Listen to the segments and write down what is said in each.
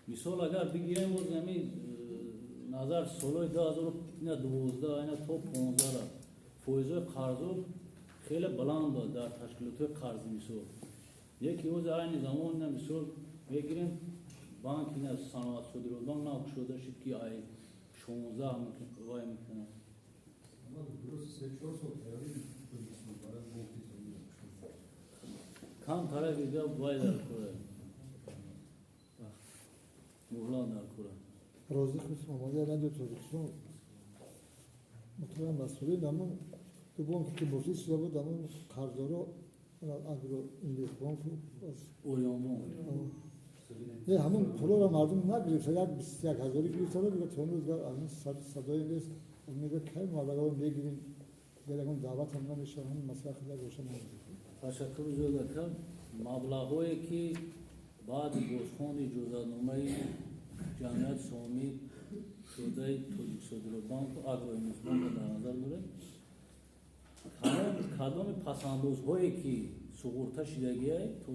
Мисол, агар бигирем, боз ҳами назар солҳои 2012 то 15 фоизҳои қарзо хеле баланд буд дар ташкилотҳои қарзӣ. Мисол, яке оз айни замон, ина, мисол мегирем, банк, ина, Саноат Содиротбанк нав кушода шуд, ки ай 16 вай мекунад. Дуруст, 3-4 сол тайёрӣ Тоҷикистон барои бонки. Кам тарафи гап вай дар кора, муҳлат дар кора. Розиқ Омода, Радио Тоҷикистон. Муҳтарам масъулин, ҳамун ду бонке ки муфлис шуда буд, ҳамун қарздоро, Агроинвестбонк. Ориёнбонк. Не, ҳамун пулоро мардум нагирифта, як 21 ҳазорӣ гирифта буд, то ҳанӯз ҳамун садое нест. Мега, кай маблағро мегирем? Дигар ягон даъват ҳам намешавад. Ҳамин масъала хеле равшан намешавад. Ташаккур зиёд, ака. Маблағҳое ки баъди бозхонди иҷозатномаи ҷамъияти сомӣ шудаи Тоҷиксодиротбанку Агроинвестбанкро дар назар доред, кадоми пасандозҳое ки суғурта шидагиай то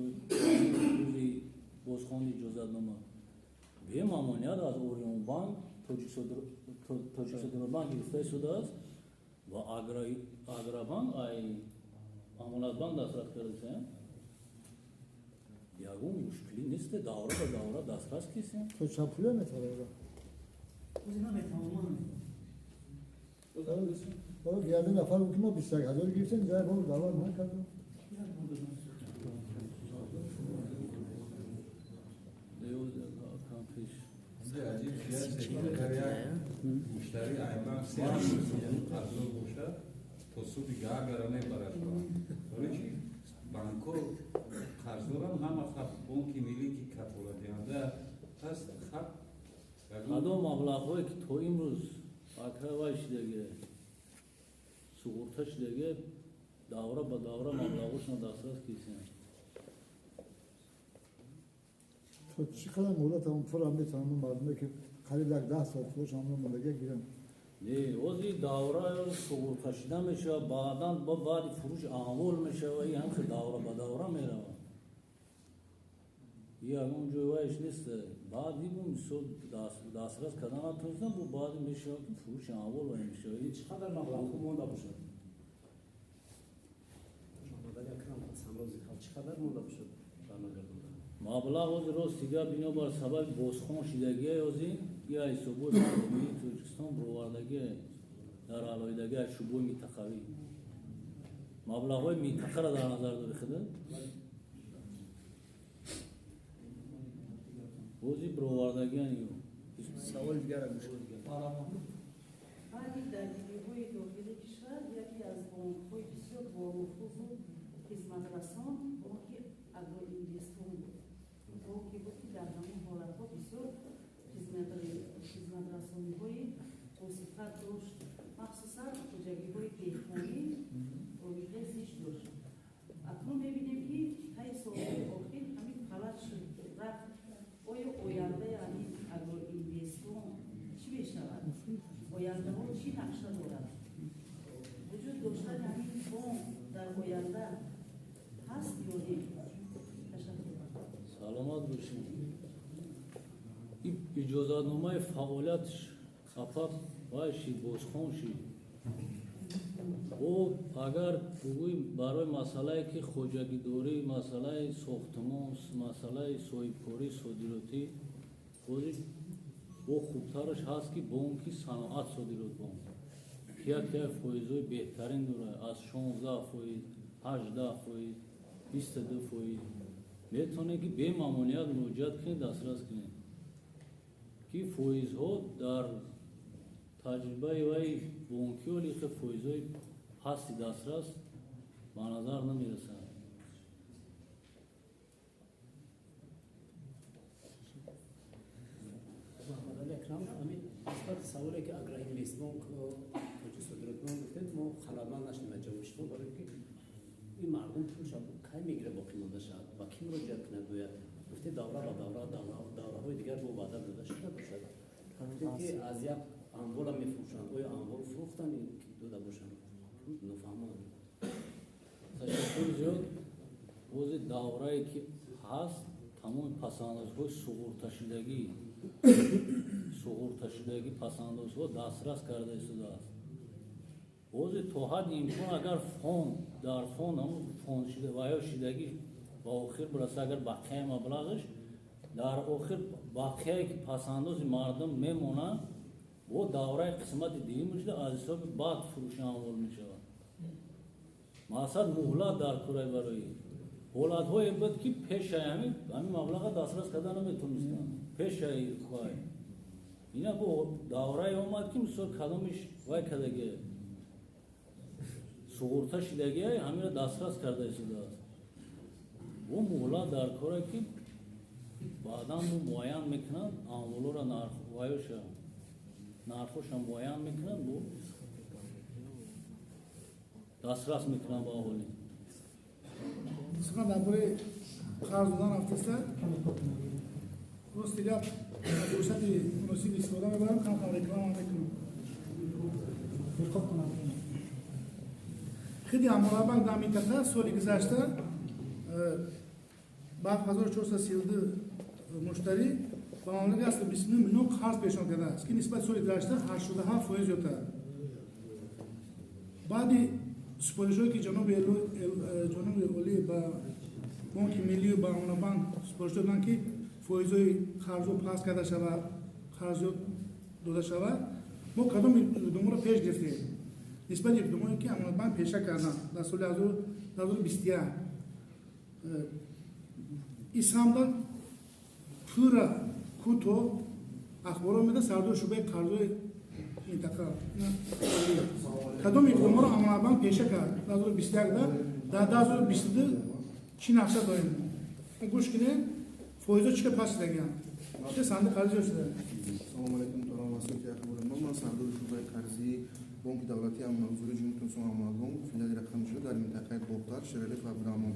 рӯзи бозхонди иҷозатнома, бемамоният аз Ориёнбанк, Тоҷиксодиротбанк гирифта истодааст ва Агробанк ай Амонатбанк дастрас кардасем, ягон мушкилӣ нест, давра ба давра дастрас кисем. То чанд пуле метавонад? Ози наметавонам. Як нафар ки мо 21 ҳазор гирифтем, як бор даъват накардем. Як бор додам. Кам пеш. Аҷиб чиз, агар як муштари ай банк 3 қарздор бошад, то суди Гаагара мебарад. Барои чи банкҳо қарздорам ҳама хаб, Бонки Миллӣ, ки кафолатдиҳанда ҳаст, хаб. Кадом маблағҳое ки то имрӯз, ака, вай шидаги, суғурта шидаги, давра ба давра маблағҳошон дастрас кисем. То чӣ қадар муҳлат ҳамон пулам метавонам мардуме, ки қариб як 10 сол пулаш ҳамон мондагия, гирам? Не, ози давра суғурта шида мешавад, баъдан ба баъди фурӯши амвол мешава. И ҳам хел давра ба давра меравад, ягон ҷой вайш нест. Баъди бу, мисол, дастрас кардан натонистам, бу баъди мешавад, ки фурӯши амвол вай мешавад. Чӣ қадар маблағҳо монда бошад? Муҳаммадали Акрам, Самрозиқов, чӣ қадар монда бошад барнагардонда? Маблағ ози, рости гап, бинобар сабаби бозхон шидагиай, ози я ҳисобои Банки Миллии Тоҷикистон бировардагиай дар алоҳидагӣ аз шӯъбои минтақавӣ. Маблағҳои минтақаро дар назар дори худа, бози бировардагиан ё. Саволи дигар. Баъди даргириҳои дохили кишвар яке аз бонкҳои бисёр бонуфузу хизматрасон бонки Агроинвестбонк буд. Бонке буд, ки дар ҳамон ҳолатҳо бисёр хизматрасониҳои босифат дошт, махсусан хоҷагиҳои деҳқонӣ робитаи зич дошт. Акнун мебинем, ки таи солҳои охир ҳамин фалаҷ шуд, рафт. Оё ояндаи ҳамин Агроинвестбонк чӣ мешавад? Ояндаҳо чӣ нақша дорад? Вуҷуд доштани ҳамин бонк дар оянда ҳаст ё не? Ташаккур. Саломат бошед. Иҷозатномаи фаъолиятш хафа вай шид, бозхон шид. О, агар бугӯем, барои масъалае ки хоҷагидорӣ, масъалаи сохтмон, масъалаи соҳибкорӣ, содиротӣ, ҳозир бо хубтараш ҳаст, ки бонки Саноат Содирот бонк, ки яке фоизҳои беҳтарин дорад, аз 16%, 18%, 22%. Метавонед, ки бемамоният муроҷиат кунед, дастрас кунед, ки фоизҳо дар таҷрибаи вай бонкӣ оли хе фоизҳои пасти дастрас ба назар намерасанд. Муҳаммадали Акрам, ҳамин нисбати саволе, ки Агроинвестбонк, Тоҷиксодиротбонк гуфтед, мо халалманд нашудем аз ҷавоби шумо, барои ки ин мардум пулша кай мегирад, боқӣ монда шавад, ба кӣ муроҷиат кунад бояд? Гуфтед, давра ба давра, давраҳои дигар бо ваъда дода шуда бошад. Гуфтед, ки аз як амвола мефурӯшанд. Оё амвол фурӯхтанд, ки дода бошанд? Нофаҳмон. Ташаккур зиёд. Бози даврае ки ҳаст. Тамоми пасандозҳои суғурташудагӣ пасандозҳо дастрас карда истодааст. Бозе то ҳадди имкон агар фонд дар фонд ҳамун фонд шуда ва ё шидагӣ ба охир бираса, агар бақияи маблағаш дар охир бақияе ки пасандози мардум мемонад, бо давраи қисмати дуюм шуда аз ҳисоби баъд фурӯши амвол мешавад. Мақсад муҳлат дар кураи барои ҳолатҳое буд, ки пешаи ҳамин маблаға дастрас карда наметонистанд. Пешаи вай ина бо даврае омад, ки мисол кадомиш вай кардагие, суғурта шидагие, ҳаминро дастрас карда истодааст. Бо муҳлат дар коре, ки баъдан бо муайян мекунанд амволоро, нарх ваёша нархоша муайян мекунанд, бо дастрас мекунанд ба аҳолӣ. Сухан дар бораи қарз додан рафтаста. Рости гап, аз фурсати муносиб истифода мебарам, кам кам реклама мекунам. Худи Амонатбанк дар минтақа соли гузашта ба 7432 муштарӣ ба маблағи 129 миллион қарз пешниҳод кардааст, ки нисбати соли гузашта 87% зиёдтар. Баъди супоришҳое, ки ҷаноби олӣ ба Бонки Миллию ба Амонатбанк супориш доданд, ки фоизҳои қарзҳо паст карда шавад, қарз зиёд дода шавад, мо кадом иқдомҳоро пеш гирифтем нисбати иқдомҳое, ки Амонатбанк пеша карданд дар соли 2021? Ин самта пурра кӯтоҳ ахборот меда сардори шӯъбаи қарзҳои минтақа. Кадом иқдомҳоро Амонатбанк пеша кард 2021-да, дар 2022 чӣ нақша дорем? Гӯш кунед, фоизҳо чӣ паст шудагианд, чӣ сандуқ қарзи зиёд шуда. Салому алайкум, муҳтарам василки ахбори мо. Ман сардори шӯъбаи қарзии Бонки давлатии Амонатгузории Ҷумҳурии Тоҷикистон Амонатбонк, филиали рақами шуда дар минтақаи Бохтар, Шералиев Абдураҳмон.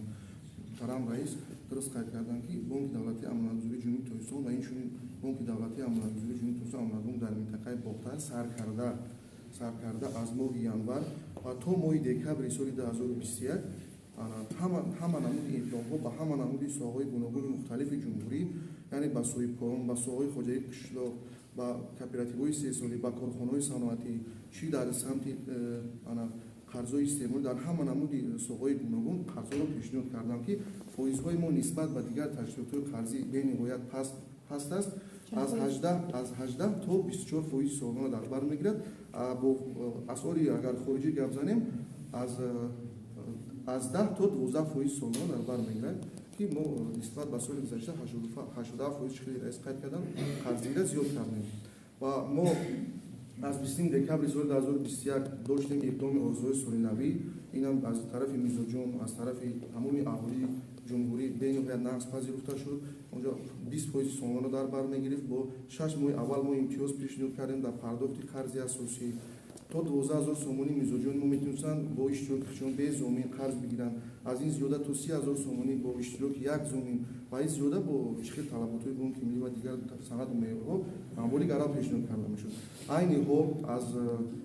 Муҳтарам раис дуруст қайд карданд, ки Бонки давлатии Амонатгузории Ҷумҳурии Тоҷикистон ва инчунин Бонки давлатии Амонатгузории Ҷумҳурии Тоҷикистон Амонатбонк дар минтақаи Бохтар саркарда аз моҳи январ ва то моҳи декабри соли 2021 ҳама намуди иқдомҳо ба ҳама намуди соҳаҳои гуногуни мухталифи ҷумҳурӣ, яъне ба соҳибкорон, ба соҳаҳои хоҷагии қишлоқ, ба кооперативҳои истеҳсолӣ, ба корхонаҳои саноатӣ, чӣ дар самти қарзҳои истеъмолӣ, дар ҳама намуди соҳаҳои гуногун қарзҳоро пешниҳод кардам, ки фоизҳои мо нисбат ба дигар ташкилотҳои қарзӣ бениҳоят паст аст, аз 18 то 24 фоизи солона дар бар мегирад. Бо асъори агар хориҷӣ гап занем, аз 10 то 12 фоизи солона дар бар мегирад, ки мо нисбат ба соли гузашта 87 фоиз, хеле раис қайд кардам, қарзгирӣ зиёд кардем. Ва мо аз 20 декабри соли 2021 доштем иқдоми орзуҳои солинавӣ. Инам аз тарафи мизоҷон, аз тарафи тамоми аҳолии ҷумҳурӣ бениҳоят нағз пазируфта шуд. Онҷо 20 фоизи солонаро дар бар мегирифт. Бо 6 моҳи аввал мо имтиёз пешниҳод кардем дар пардохти қарзи асосӣ. То 12 ҳазор сомонӣ мизоҷони мо метавонистанд бо иштироки худшон бе зомин қарз бигиранд. Аз ин зиёда то 30 ҳазор сомонӣ бо иштироки як зомин ва ин зиёда бо чӣ хел талаботҳои Бонки Миллӣ ва дигар санаду меъёрҳо амволи гарав пешниҳод карда мешуд. Айни ҳол аз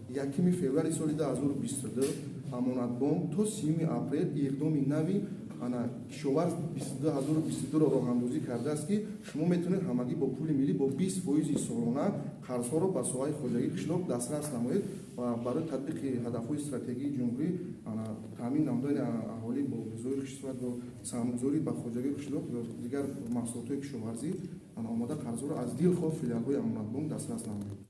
1 феврали соли 2022 Амонатбонк то 30 апрел иқдоми нави ана кишоварз 22022-ро роҳандозӣ кардааст, ки шумо метавонед ҳамагӣ бо пули миллӣ бо 20 фоизи солона қарзҳоро ба соҳаи хоҷагии қишлоқ дастрас намоед ва барои татбиқи ҳадафҳои стратегии ҷумҳурӣ, таъмин намудани аҳолӣ бо ғизои хушсифат, бо саҳмгузорӣ ба хоҷагии қишлоқ ё дигар маҳсулотҳои кишоварзӣ омода қарзҳоро аз дилхоҳ филиалҳои Амонатбонк дастрас намоед.